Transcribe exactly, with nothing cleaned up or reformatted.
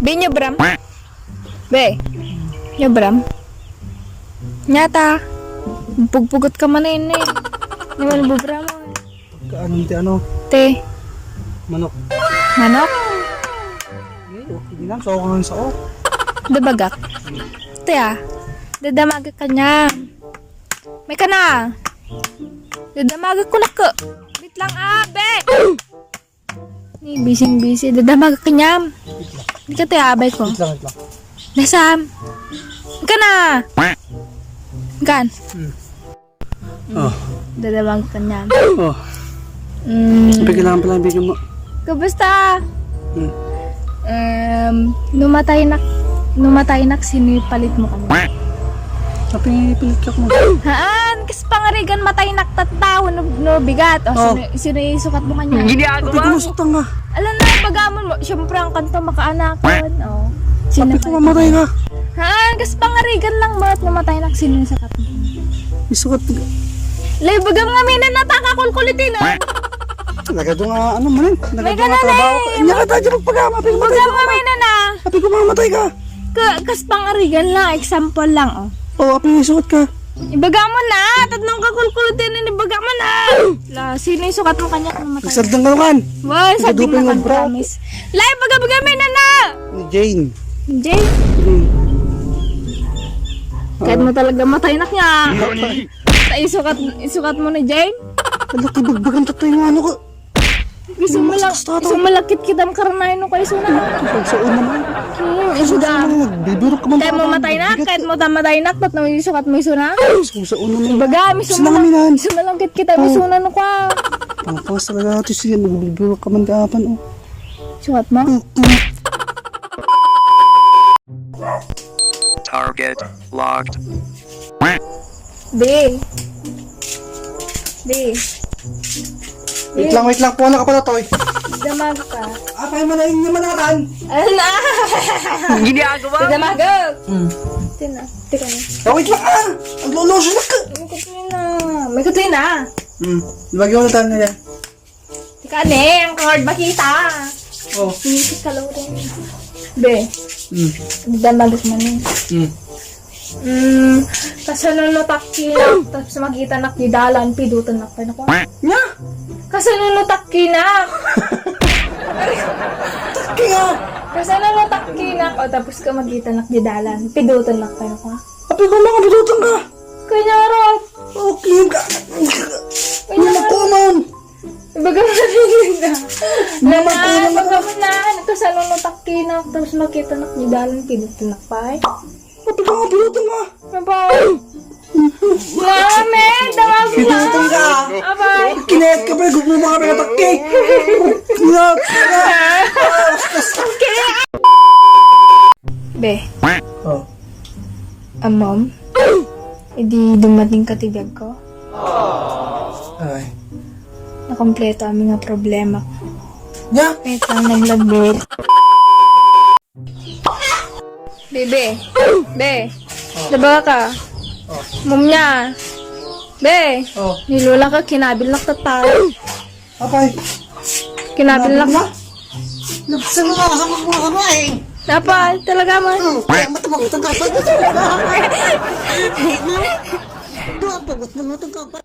Be, inyobram? Be, inyobram? Nyata, pugpugot ka man eh, eh. Naman bubra mo. Ka-, anong ti ano? Te. Manok. Manok? Eh, okay lang. Sao ka nga sao? Dabagak. Te ah, dadamagak ka niya. May ka na. Dadamagak ko na ka. Wait lang, ah, be! Ni, bising-bisi. Dadamag ka niya. Hindi ka tayo abay ko. Wait lang, wait lang. Nasam? Ka na! Kan? Hmm. Oh. Dadamag ka niya. Oh. Mm. Siyempre, kailangan pala ang video mo. Kumusta? Hmm. Um, numatay nak, numatay nak, sino yung palit mo kami? Sabi, palit ka mo. Haan, kas pangarigan matay nak tattao, no, no bigat. O, oh, sino, sino yung sukat mo kanya? Ginagawa mo. Sabi ko, masutang ka. Alam na, bagamon mo. Siyempre, ang kanta makaanakan. Oh. Sabi ko, mamatay ka. Haan, kas pangarigan lang mo at namatay nak, sino yung sukat mo? Yung sukat mo. Lay, bagam nga may nanataka kulkulitin, ah. Nagado nga, ano man, eh. May nagado nga ganun trabaho. Eh. Nya ka tayo magpagama, apil matay ka. Baga mo may na na. Apil ko mamatay ka. Ka, kas pangarigan lang, example lang, oh. Oh, apil isuot ka. Ibaga mo na, tatlong kakulkulitin na ibaga mo na. La, sino yung sukat mo kanya kung matay? Isardang ka naman. Wala, isardang na ka, promise. La, ibaga-baga may na na. Ni Jane. Jane? Hmm. Kahit mo talaga matay nak niya. Ay, isukat, isukat mo ni Jane? Ala, kibagbagan ta tayo nga, ano ka? Gusto mo lang, gusto mo lang kitkitam karanayan no kayo suna. Sa una mo. Hmm, isuda. Bibirok ka man. Kahit mo matay na, kahit mo ta matay na, ba't naman isukat mo isuna? Sa una mo. Baga, miso mo lang, miso mo lang kitkitam isuna no ka. Pangpas talaga ito siya, magbibirok ka man kaapan, oh. Sukat mo? Target locked. Be. Be. Wait lang, wait lang. Puwan na ka pala, Toy. Damag ka. Apay, malaing naman atan. Ano na? Ginagawa. Damag. Hmm. Tina. Tika na. Oh, wait lang, ah! Ang loloso na ka. May kutoy na. May kutoy na. Hmm. Lagi mo na tayo na yan. Tika ne, ang kangard makita. Oh. Sinisik ka lang rin. Be. Hmm. Damalit man eh. Hmm. Hmm. Kasano no takki na, tapos makita nak di dalan, pidutan nak pa na ko. Nya? Kasano no takki na? Takki nga. Kasano no takki na, o tapos ka makita nak di dalan, pidutan nak pa na ko. Apil ko mga pidutan ka. Kanya ron. Okay ka. Kanya ron. Ibaga mo na rin na. Mama, na, kulang ibaga mo na. Ito sa ano, no, takki na. Tapos makita na, may dalan, pinutin na pa eh. Pati ka nga, pinutin mo. Abay. Mami, tawag mo. Pinutin ka. Abay. Kinayat ka pa, gusto mo kami katakki. Kinayat ka. Be. Oh. Ah, ma'am, idi dumating ka ti biag ko. Ay. Nakompleto amin nga problema. Nya? Wait lang, naglabit. Bebe. Be. Oh. Diba ka? Oh. Mom niya. Be. Oh. Nilula ka, kinabil na ka ta. Apay. Kinabil na. Nabsal mo, habang mo, habang eh. Apay, talaga man. Hmm, kaya matabang itong kapal. Ito, ang pagod na mo itong kapal.